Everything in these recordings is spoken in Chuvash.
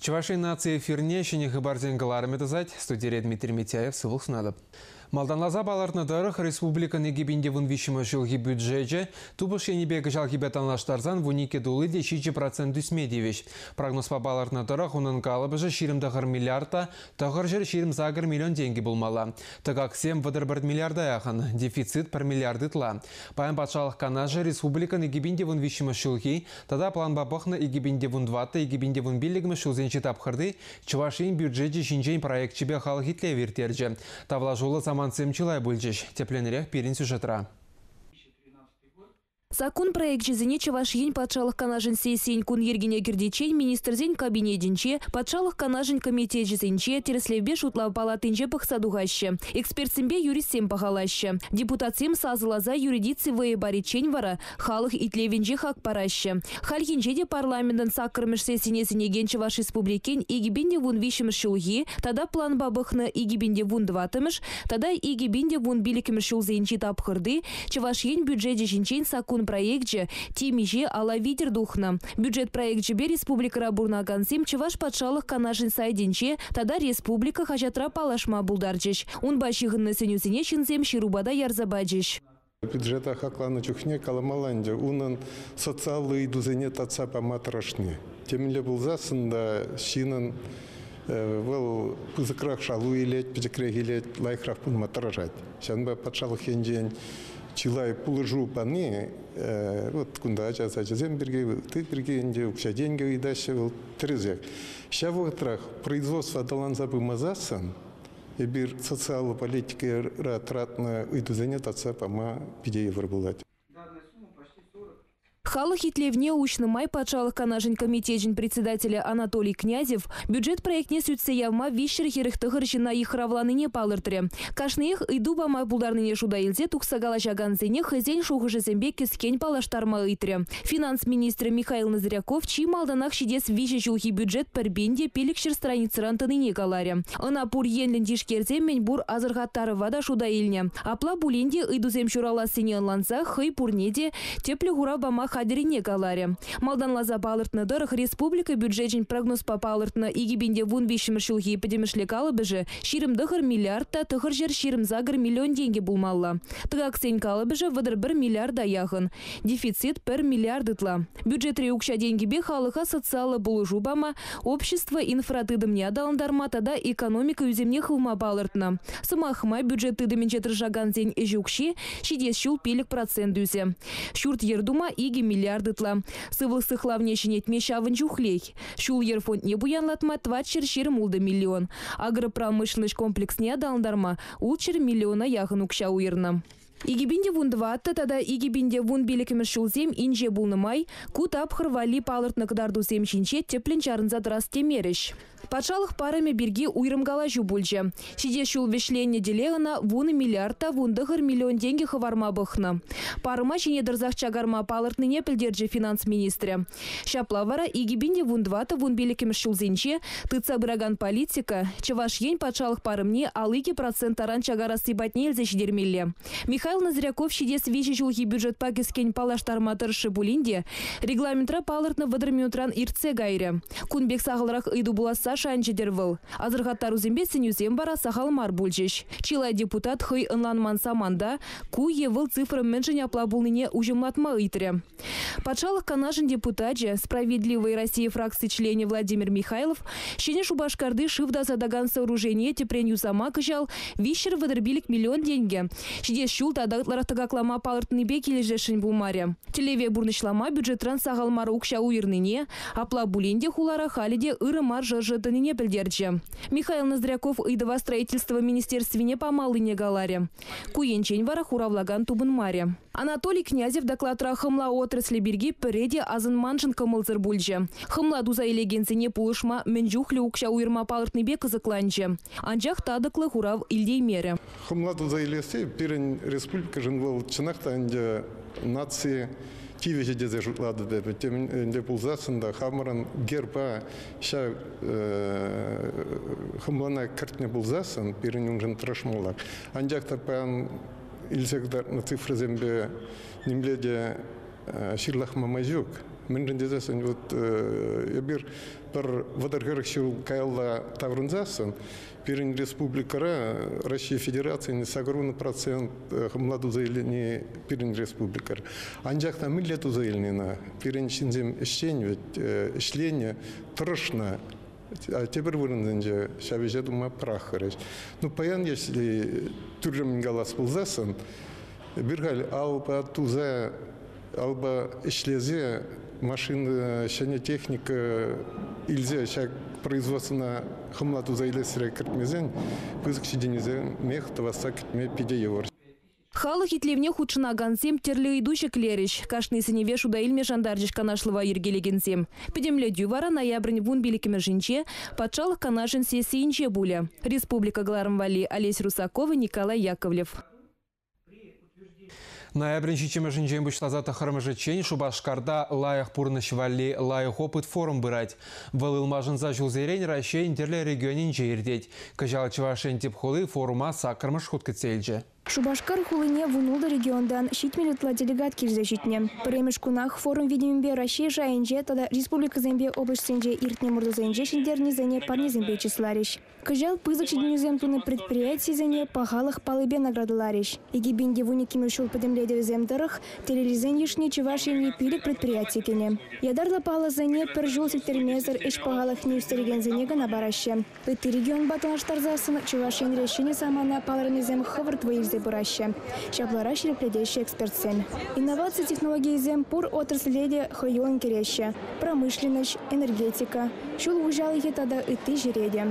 Чӑваш Ен наци эфирне ҫӗнӗ хыпарсен кӑларӑмӗ тӑсать. Студире Дмитрий Митяев сывлӑх сунатӑп. Малтанласа палӑртнӑ тӑрӑх, республикӑн 2013 ҫулхи бюджечӗ тупӑш енӗпе кӑҫалхипе танлаштарсан 12,7% ӳсме тивӗҫ. Прогнозпа палӑртнӑ тӑрӑх, унӑн калӑпӑшӗ 29 миллиард та 928 миллион тенкӗ пулмалла. Тӑкаксем 31 миллиарда яхӑн, дефицит 1 миллиард ытла. Паян Патшалӑх Канашӗ республикӑн 2013 ҫулхи тата планпа пӑхнӑ 2014-2015 ҫулсенчи тапхӑрти Чӑваш Ен бюджечӗ ҫинчен проекчӗпе халӑх итлев ирттерчӗ. Тавлашуллӑ самантсем чылай пулчӗҫ. Тӗплӗнрех пирӗн сюжетра. Саккун проекчӗсене Чӑваш Ен Патшалӑх Канашӗн сессийӗн кун йӗркине кӗртиччен Министрсен Кабинетӗнче, Патшалӑх Канашӗн комитечӗсенче, Тӗрӗслевпе шутлав палатинче пӑхса тухаҫҫӗ. Экспертсемпе юристсем пахалаҫҫӗ. Депутатсем сасӑласа юридици вӑйӗ париччен вара халӑх итлевӗнче хак параҫҫӗ. Хальхинче те парламентӑн саккӑрмӗш сессине сӗнекен Чӑваш Республикин 2013 ҫулхи тата планпа пӑхнӑ 2014 тата 2015 ҫулсенчи тапхӑрти Чӑваш Ен бюджечӗ ҫинчен саккун проекчӗ темиҫе ала витӗр тухнӑ. Бюджет проекчӗпе республикӑра пурӑнакансем Чӑваш Патшалӑх Канашӗн сайтӗнче тата Республика хаҫатра паллашма пултарчӗҫ. Унпа ҫыхӑннӑ сӗнӳсене ҫынсем ҫырупа та ярса пачӗҫ. Бюджета хакланӑ чухне каламалла ӗнтӗ, унӑн социаллӑ ыйтусене татса пама тӑрӑшни. Темӗнле пулсассӑн та ҫыннӑн вӑл пысӑкрах шалу илет, пӗчӗкрех илет, лайӑхрах пулма тӑрӑшать. Ҫавӑнпа патшалӑх енчен чылай пулӑшу пани, вот кунта ача сачӗсем пирки, ытти пирки ӗнтӗ укҫа-тенкӗ ыйтаҫҫӗ, вӑл тӗрӗсех. Ҫав вӑхӑтрах производство аталанса пымасассӑн эпир социаллӑ политикӑра тӑратнӑ ыйтусене татса пама питӗ йывӑр пулать. Халӑх итлевне уҫнӑ май Патшалӑх Канашӗн комитечӗн председателӗ Анатолий Князев бюджет проектне сӳтсе явма 349 ҫынна йыхравланине палӑртрӗ. Кашниех ыйту пама пултарнине шута илсе тухса калаҫакансене хӑйсен шухӑшӗсемпе кӗскен паллаштарма ыйтрӗ. Финанс министрӗ Михаил Ноздряков чи малтанах ҫитес виҫӗ ҫулхи бюджет пӗр пин те 500 страницӑран тӑнине каларӗ. Ӑна пур енлӗн тишкерсе мӗнпур асӑрхаттарӑва та шута илнӗ. Апла пулин те ыйтусем ҫуралассине ӑнланса хӑй пурне те тӗплӗ хурав пама хатӗррине каларӗ. Малтанласа палӑртнӑ тӑрӑх, республика бюджечӗн прогнозпа палӑртнӑ 2013 ҫулхи пӗтӗмӗшле калӑпӑшӗ 29 миллиард та 928 миллион тенкӗ пулмалла. Тӑкаксен калӑпӑшӗ 31 миллиарда яхӑн. Дефицит пӗр миллиард ытла. Бюджетри укҫа-тенкӗпе халӑха социаллӑ пулӑшу пама, общество инфратытӑмне аталантарма тата экономика ӳсӗмне хывма палӑртнӑ. Сӑмах май, бюджет тытӑмӗнче тӑрӑшакансен ӗҫ укҫи ҫитес ҫул 5% ӳсӗ. Ҫурт-йӗр тума 2 миллиард ытла. Сывлӑх сыхлавне ҫӗнетме ҫавӑн чухлех. Ҫул-йӗр фондне пуянлатма 426 миллион. Агропромышленноҫ комплексне аталантарма 600 миллиона яхӑн укҫа уйӑрнӑ. 2014 тата 2015 ҫулсем инҫе пулнӑ май ку тапхӑр валли палӑртнӑ кӑтартусем ҫинче тӗплӗн чарӑнса тӑрас темерӗҫ. Патшалӑх парӑмӗ пирки уйрӑм калаҫу пулчӗ. Ҫитес ҫул вӗҫленнӗ тӗле ӑна 10 миллиард та 19 миллион тенкӗ хӑварма пӑхнӑ. Парӑма ҫине тӑрсах чакарма палӑртнине пӗлтерчӗ финанс министрӗ. Ҫапла вара 2014-15 ҫулсенче тытса пыракан политика Чӑваш Ен патшалӑх парӑмне 52% таран чакарасси патне илсе ҫитермелле. Михаил Ноздряков ҫитес виҫӗ ҫулхи бюджетпа кӗскен паллаштарма тӑрӑшрӗ пулин те регламентра палӑртнӑ 30 минутран иртсе кайрӗ. Кун пек сахалрах ыйту пуласса шанчӗ-тӗр вӑл. Асӑрхаттарусемпе сӗнӳсем вара сахал мар пулчӗҫ. Чылай депутат хӑй ӑнланман саманта ку е вӑл цифра мӗншӗн апла пулнине уҫӑмлатма ыйтрӗ. Патшалӑх Канашӗн депутачӗ, «Справедливая Россия» фракци членӗ Владимир Михайлов Ҫӗнӗ Шупашкарти шыв тасатакан сооружение тӗпрен юсама кӑҫал 335 миллион тенкӗ, ҫитес ҫул тата ытларах тӑкаклама палӑртнипе килӗшесшӗн пулмарӗ. Тӗллеве пурнӑҫлама бюджетран сахал мар укҫа уйӑрнине, апла пулин те хулара халӗ те ырӑ мар шӑршӑ тӑнине пӗлтерчӗ. Михаил Ноздряков ыйтӑва строительство министерствине памаллине каларӗ. Ку енчен вара хуравлакан тупӑнмарӗ. Анатолий Князев докладра хӑмла отраслӗ пирки пӗрре те асӑнманшӑн кӑмӑлсӑр пулчӗ. Хӑмла туса илекенсене пулӑшма мӗн чухлӗ укҫа уйӑрма палӑртнипе кӑсӑкланчӗ. Анчах татӑклӑ хурав илтеймерӗ. Хӑмла туса илесси пирӗн республикӑшӑн вӑл чӑнах та ӗнтӗ наци тивӗҫӗ тесе шутлатӑп эпӗ. Темӗн ӗнтӗ пулсассӑн та хамӑрӑн герба ҫав хӑмлана кӗртнӗ пулсассӑн пирӗн уншӑн тӑрӑшмалла. Анчах та паян илсе кӑтартнӑ цифрӑсемпе нимле те ҫырлахма май ҫук. Мӗншӗн тесессӗн вот эпир пӗр вӑтӑр-хӗрӗх ҫул каялла таврӑнсассӑн пирӗн республикӑра Россия Федерацийӗн 80% хӑмла туса илни пирӗн республикӑра. Анчах та мӗнле туса илни ӑна? Пирӗн ҫынсем ӗҫчен вӗт, ӗҫленӗ, тӑрӑшнӑ. Тепӗр вырӑнсенче ҫав ӗҫе тума пӑрахрӗҫ. Ну, паян, если тӳрремӗн калас пулсассӑн, эпир халь алпа туса, алпа ӗҫлесе машина, ҫӗнӗ техника илсе ҫак производствӑна хӑмла туса илесре кӗртмесен пысӑк ҫитӗнӳсемех тӑвасса кӗтме питӗ йывӑр. Халӑх итлевне хутшӑнакансем тӗрлӗ ыйту ҫӗклерӗҫ. Кашни сӗнӗве шута илме шантарчӗҫ канашлӑва йӗркелекенсем. Пӗтӗмлетӳ вара ноябрӗн 15-мӗшӗнче Патшалӑх Канашӗн сессийӗнче пулӗ. Республика кӑларӑм валли Олеся Русакова, Николай Яковлев. Ноябрӗн 7-мӗшӗнчен пуҫласа 9-мӗшӗччен Шупашкарта «Лайӑх пурнӑҫ валли лайӑх опыт» форум пырать. Вӑл ылмашӑнса ҫулсерен Раҫҫейӗн тӗрлӗ регионӗнче иртет. Кӑҫал Чӑваш Ен тӗп хули форума 8-мӗш хут кӗтсе илчӗ. Шупашкар хулине 16 регионтан 70 ытла делегат килсе ҫитнӗ. Пӗрремӗш кунах форум витӗмӗпе Раҫҫей шайӗнче тата республикӑсемпе облаҫсенче иртнӗ ӑмӑртусенче ҫӗнтернисене парнесемпе чысларӗҫ. Кӑҫал пысӑк ҫитӗнӳсем тунӑ предприятисене пахалӑх паллипе наградӑларӗҫ. 2012 ҫул пӗтӗмлетӗвӗсем тӑрӑх телейлисен йышне Чӑваш Енри 5 предприяти кӗнӗ. Ятарлӑ паллӑсене пӗр ҫул сиктермесӗр ӗҫ пахалӑхне ӳстерекенсене кӑна параҫҫӗ. Ытти регионпа танлаштарсассӑн Чӑваш Енре ҫӗнӗ самана палӑрӑмӗсем хӑвӑрт вӑй илсе пыраҫҫӗ. Ҫаплара ҫирӗплетеҫҫӗ экспертсем. Инноваци технологийӗсем пур отрасле те хӑюллӑн кӗреҫҫӗ. Промышленноҫ, энергетика, ҫул хуҫалӑхӗ тата ытти ҫӗре те.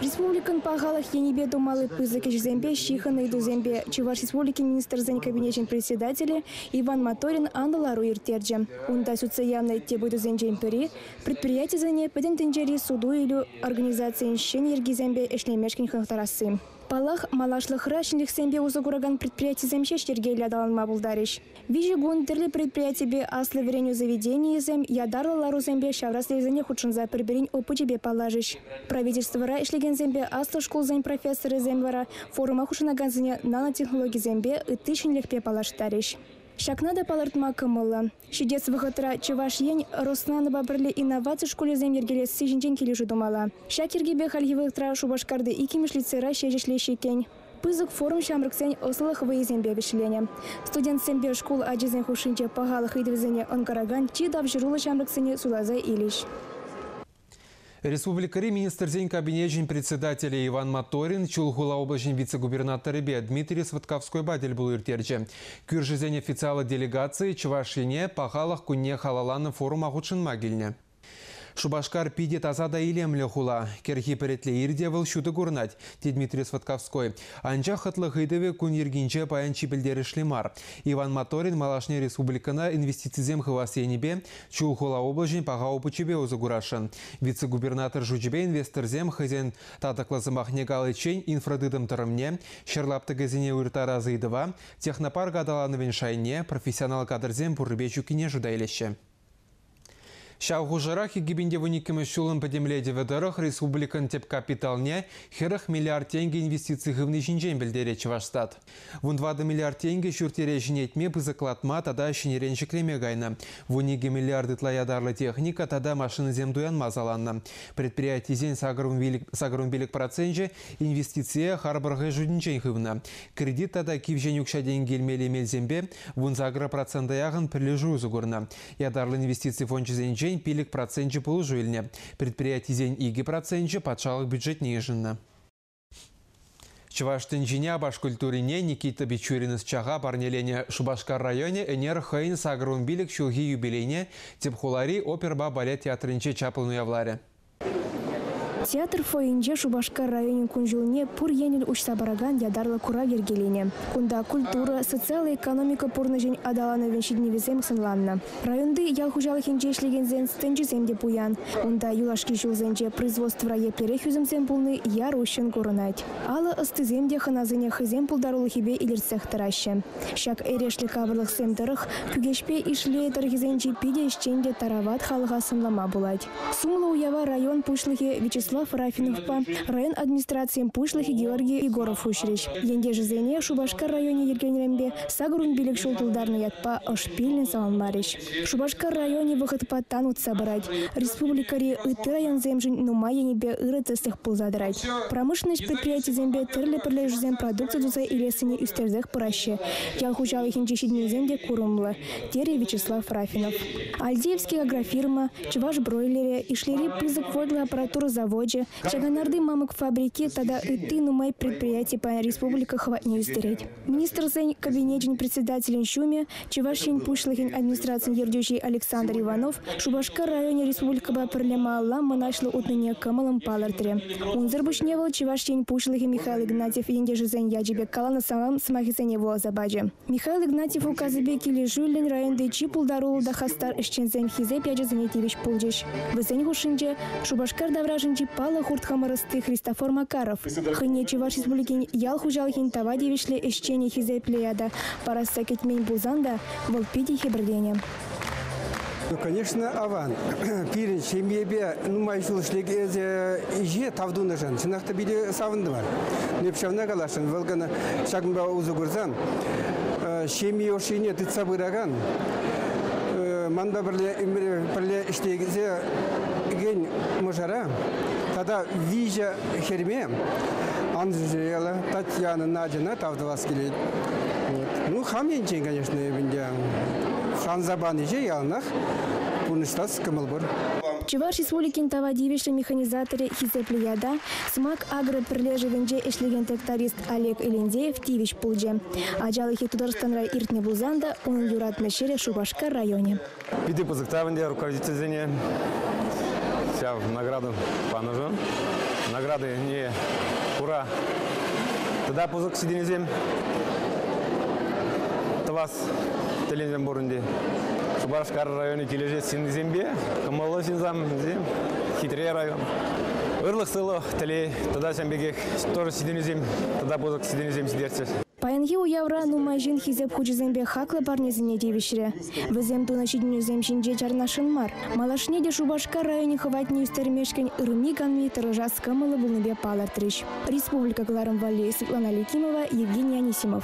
Республикӑн пахалӑх енӗпе тумалли пысӑк ӗҫсемпе ҫыхӑннӑ ыйтусемпе Чӑваш Республикин Министрсен Кабинечӗн председателӗ Иван Моторин анлӑ лару ирттерчӗ. Унта сӳтсе явнӑ тӗп ыйтусенчен пӗри предприятисене Пӗтӗм тӗнчери суту-илӳ организацийӗн ҫӗнӗ йӗркисемпе ӗҫлемешкӗн хӑнӑхтарасси. Паллах, малашлӑхра ҫӗнӗлӗхсемпе усӑ куракан предприятисем ҫеҫ йӗркеллӗ аталанма пултарӗҫ. 3 кун тӗрлӗ предприятипе аслӑ вӗренӳ заведенийӗсем ятарлӑ ларусемпе ҫавра сӗтелсене хутшӑнса пӗр-пӗрин опычӗпе паллашӗҫ. Правительствӑра ӗҫлекенсемпе аслӑ шкулсен профессорӗсем вара форума хутшӑнакансене нанотехнологисемпе ытти ҫӗнӗлӗхпе паллаштарӗҫ. Ҫакна та палӑртма кӑмӑллӑ. Ҫитес вӑхӑтра Чӑваш Ен Роснанопа пӗрле инноваци шкулӗсем йӗркелесси ҫинчен килӗшӳ тумалла. Ҫак йӗркепе хальхи вӑхӑтра Шупашкарти 2-мӗш лицейра ҫеҫ ӗҫлеҫҫӗ иккен. Пысӑк форум ҫамрӑксен ӑслӑлӑх вӑйӗсемпе вӗҫленӗ. Студентсемпе шкул ачисен хушшинче пахалӑх ыйтӑвӗсене ӑнкаракан чи тавҫӑруллӑ ҫамрӑксене суйласа илӗҫ. Республикӑри Министрсен Кабинечӗн председателӗ Иван Моторин Чулхула облаҫӗн вице-губернаторӗпе Дмитрий Сватковскойпа тӗл пулу ирттерчӗ. Кӳршӗсен официаллӑ делегацийӗ Чӑваш Ене пахалӑх кунне халалланӑ форума хутшӑнма килнӗ. Шупашкар питӗ таса та илемлӗ хула. Кӗрхи пӗретле ир те вӑл ҫутӑ курӑнать, тет Дмитрий Сватковской. Анчах хӑтлӑх ыйтӑвӗ кун йӗркинче паян чи пӗлтерӗшли мар. Иван Моторин малашне республикӑна инвестицисем хывас енӗпе Чулхула облаҫӗн паха опычӗпе усӑ курасшӑн. Вице-губернатор шучӗпе инвесторсем хӑйсен татӑклӑ сӑмахне каличчен инфратытӑм тӑрӑмне, ҫӗр лаптӑкӗсене уйӑрттарас ыйтӑва, технопарк аталанӑвӗн шайне, профессионал кадрсем пуррипе ҫуккине шута илеҫҫӗ. Ҫав хушӑрах 2012 ҫулӑн пӗтӗмлетӗвӗ тӑрӑх республикӑн тӗп капиталне 40 миллиард тенкӗ инвестици хывни ҫинчен пӗлтерет Чӑвашстат. 14 миллиард тенкӗ ҫурт-йӗре ҫӗнетме, пысӑклатма тата ҫӗнӗрен ҫӗклеме кайнӑ. 12 миллиард ытла ятарлӑ техника тата машинӑсем туянма саланнӑ. Предприятисен 85 проценчӗ инвестицие харпӑр хӑй шутӗнчен хывнӑ. Кредит тата кивҫен укҫа-тенкӗ илмелли мелсемпе 18 процента яхӑн пӗрлешӳ усӑ курнӑ. Ятарлӑ инвестици фончӗсенчен 5 проценчӗ пулӑшу илнӗ. Предприятисен 2 проценчӗ патшалӑх бюджетне йышӑннӑ. Чӑваш тӗнчине апаш культурине Никита Бичурин ӑсчаха парнеленӗ Шупашкар районӗ ӗнер хӑйӗн 85 ҫулхи юбилейне тӗп хулари оперӑпа балет театрӗнче чаплӑн уявларӗ. Театр фойинче Шупашкар районӗн кун-ҫулне пур енӗн уҫса паракан ятарлӑ курав йӗркеленӗ. Кунта культура, социаллӑ экономика пурнӑҫӗн аталанӑвӗн ҫитӗнӗвӗсем сӑнланнӑ. Районти ял хуҫалӑхӗнче ӗҫлекенсен стенчӗсем те пуян. Унта юлашки ҫулсенче производствӑра еплерех ӳсӗмсем пулни яр уҫҫӑн курӑнать. Алӑ ӑстисем те хӑнасене хӑйсен пултарулӑхӗпе илӗртсех тӑраҫҫӗ. Ҫак эрешлӗ капӑрлӑхсем тӑрӑх Кӳкеҫпе Ишлей тӑрӑхӗсенчи питӗ ӗҫчен те тарават халӑха сӑнлама пулать. Сумлӑ уява район пуҫлӑхӗ Вячеслав Вячеслав Рафиновпа район администрацийӗн пуҫлӑхӗ Георгий Егоров уҫрӗҫ. Ентешӗсене Шупашкар районӗ йӗркеленӗренпе 85 ҫул тултарнӑ ятпа ӑш пиллӗн саламларӗҫ. Шупашкар районӗ вӑхӑтпа тан утса пырать. Республикӑри ытти районсемшӗн нумай енӗпе ырӑ тӗслӗх пулса тӑрать. Промышленноҫ предприятийӗсемпе тӗрлӗ пӗрлешӳсем продукци туса илессине ӳстерсех пыраҫҫӗ. Ял хуҫалӑхӗнчи ҫитӗнӳсем те курӑмлӑ, терӗ Вячеслав Рафинов. Альдеевский агрофирма, Чӑваш бройлерӗ, Ишлейри пысӑк вӑйлӑ аппаратура завочӗ, Чаканарти мамӑк фабрики тата ытти нумай предприяти паян республика хӑватне ӳстерет. Министрсен кабинечӗн председателӗн ҫумӗ, Чӑваш Ен Пуҫлӑхӗн администрацийӗн ертӳҫи Александр Иванов Шупашкар районӗ республикӑпа пӗрле малалла мӑнаҫлӑ утнине кӑмӑллӑн палӑртрӗ. Унсӑр пуҫне вӑл Чӑваш Ен Пуҫлӑхӗ Михаил Игнатьев ентешӗсен ячӗпе каланӑ салам сӑмахӗсене вуласа пачӗ. Михаил Игнатьев указӗпе килӗшӳллӗн районти чи пултаруллӑ та хастар ӗҫченсем хисеп ячӗсене тивӗҫ пулчӗҫ. Вӗсен хушшинче Шупашкар таврашӗнчи паллӑ хурт-хӑмӑр ӑсти Христофор Макаров. Хӑйне Чӑваш Республикин ял хуҫалӑхӗн тава тивӗҫлӗ ӗҫченӗ хисеплӗ ята парасса кӗтмен пулсан та вӑл питӗ хӗпӗртенӗ. Ну, конечно, аван. Пирӗн ҫемьепе нумай ҫул ӗҫе тав тунӑшӑн чӑнах та питӗ савӑнтӑмӑр. Эп ҫавна каласшӑн, вӑл кӑна ҫакӑнпа усӑ курсан ҫемье ӑшшине тытса пыракан манпа пӗрле пӗрле ӗҫлекен мӑшӑра тата виҫӗ хӗрме Анжела, Татьяна, Надьӑна тав тӑвас килет. Ну, хам енчен, конечно, эпӗ ӗнтӗ шанса панӑ яланах пурнӑҫлас кӑмӑл пур. Чӑваш Республикин тава тивӗҫлӗ механизаторӗ хисеплӗ ята «Смак Агро» пӗрлешӗвӗнче ӗҫлекен тракторист Олег Элендеев тивӗҫ пулчӗ. Ачалӑхӗ Тутарстанра иртнӗ пулсан та унӑн юратнӑ ҫӗрӗ Шупашкар районӗ. Питӗ пысӑк тав ӗнтӗ руководительсене ҫав награду панӑшӑн. Награды не кура тата пысӑк ҫитӗнӳсем тӑвас тӗллевсем пур ӗнтӗ. Шупашкар районӗ килӗшет ҫыннисемпе, кӑмӑллӑ ҫынсем, хитре район. Ырлӑх-сывлӑх, телей тата ҫавӑн пекех тоже ҫитӗнӳсем тата пысӑк ҫитӗнӳсем ҫитерччӗ. Паянхи уявра нумай ҫын хисеп хучӗсемпе хаклӑ парнесене тивӗҫрӗ. Вӗсем тунӑ ҫитӗнӳсем ҫинче чарӑнасшӑн мар. Малашне те Шупашкар районӗн хӑватне ӳстермешкӗн ырми-канми тӑрӑшас кӑмӑллӑ пулнипе палӑртрӗҫ. Республика кӑларӑм валли Светлана Ликимова, Евгений Анисимов.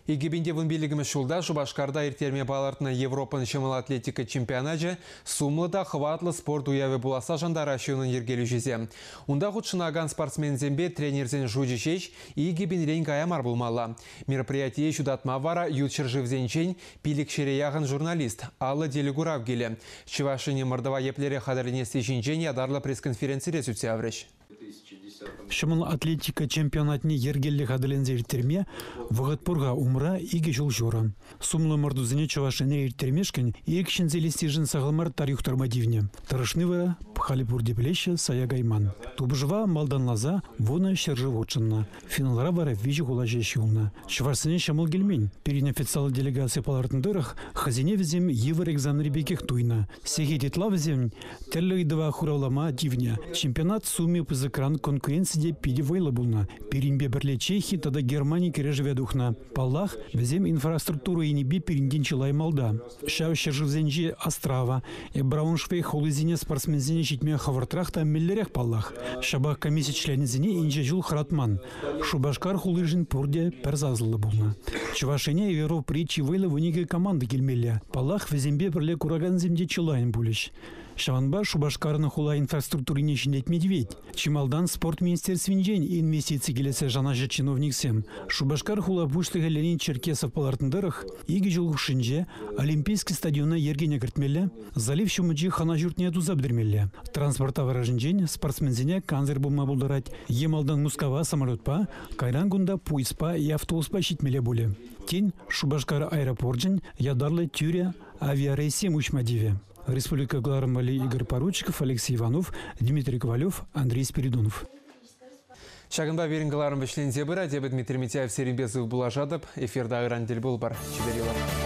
2015 ҫулта Шупашкарта ирттерме палӑртнӑ Европӑн ҫӑмӑл атлетика чемпионачӗ сумлӑ та хӑватлӑ спорт уявӗ пуласса шантараҫҫӗ унӑн йӗркелӳҫисем. Унта хутшӑнакан спортсменсемпе тренерсен шучӗ ҫеҫ 2000-рен кая мар пулмалла. Мероприятие ҫутатма вара ют ҫӗршывсенчен 500-е яхӑн журналист, 50 телекурав килӗ. Чӑваш Ен ӑмӑртӑва еплерех хатӗрленесси ҫинчен ятарлӑ пресс-конференцире сӳтсе яврӗҫ. Ҫӑмӑл атлетика чемпионатне йӗркеллӗ хатӗрленсе ирттерме вӑхӑт пур-ха, умра икӗ ҫул ҫурӑ. Сумлӑ ӑмӑртусене Чӑваш Енре ирттермешкӗн ирӗк ҫӗнсе илессишӗн сахал мар тар юхтарма тивнӗ. Тӑрӑшни вара, халӗ пурте пӗлеҫҫӗ, сая кайман. Тупӑшӑва малтанласа 10 ҫӗршыв хутшӑннӑ. Финалра вара виҫӗ хула ҫеҫ юлнӑ. Чӑвашсене ҫӑмӑл килмен. Пирӗн официаллӑ делегаци палӑртнӑ тӑрӑх, хӑйсене вӗсем йывӑр экзаменри пекех туйнӑ. Сехет ытла вӗсем тӗрлӗ ыйтӑва хуравлама тивнӗ. Чемпионат сумми пысӑкран конкуренци те питӗ вӑйлӑ пулнӑ. Пирӗнпе пӗрле Чехи тата Германи кӗрешӗве тухнӑ. Паллах, вӗсем инфраструктура енӗпе пирӗнтен чылай малта. Ҫав ҫӗршывсенчи Острава, Брауншвейг хулисене спортсменсене ҫитме хӑвӑртрах та меллӗрех паллах. Ҫапах комисси членӗсене инҫе ҫул хӑратман. Шупашкар хулишӗн пурте пӗр сасӑллӑ пулнӑ. Чӑваш Ене Европӑри чи вӑйлӑ 12 команда килмелле. Паллах, вӗсемпе пӗрле куракансем те чылайӑн пулӗҫ. Ҫавӑнпа Шупашкарӑн хула инфраструктурине ҫӗнетме тивет. Чи малтан спорт министерствинчен инвестици килессе шанаҫҫӗ чиновниксем. Шупашкар хула пуҫлӑхӗ Леонид Черкесов палӑртнӑ тӑрӑх, икӗ ҫул хушшинче Олимпийский стадиона йӗркене кӗртмелле, залив ҫумӗнчи хӑна ҫуртне туса пӗтермелле. Транспорт таврашӗнчен спортсменсене кансӗр пулма пултарать. Е малтан Мускава самолетпа, кайран кунта пуйӑспа е автобуспа ҫитмелле пулӗ. Тен, Шупашкар аэропорчӗн ятарлӑ тӳрӗ авиарейссем уҫма тивӗ. Республика кӑларӑм валли Игорь Поручиков, Алексей Иванов, Дмитрий Ковалев, Андрей Спиридонов. Ҫакӑнпа пирӗн кӑларӑм вӗҫленсе пырать. Эпӗ Дмитрий Митяев сирӗнпе сыв пулашатӑп. Эфирта ыран тӗл пулӑпӑр. Чипер юлӑр.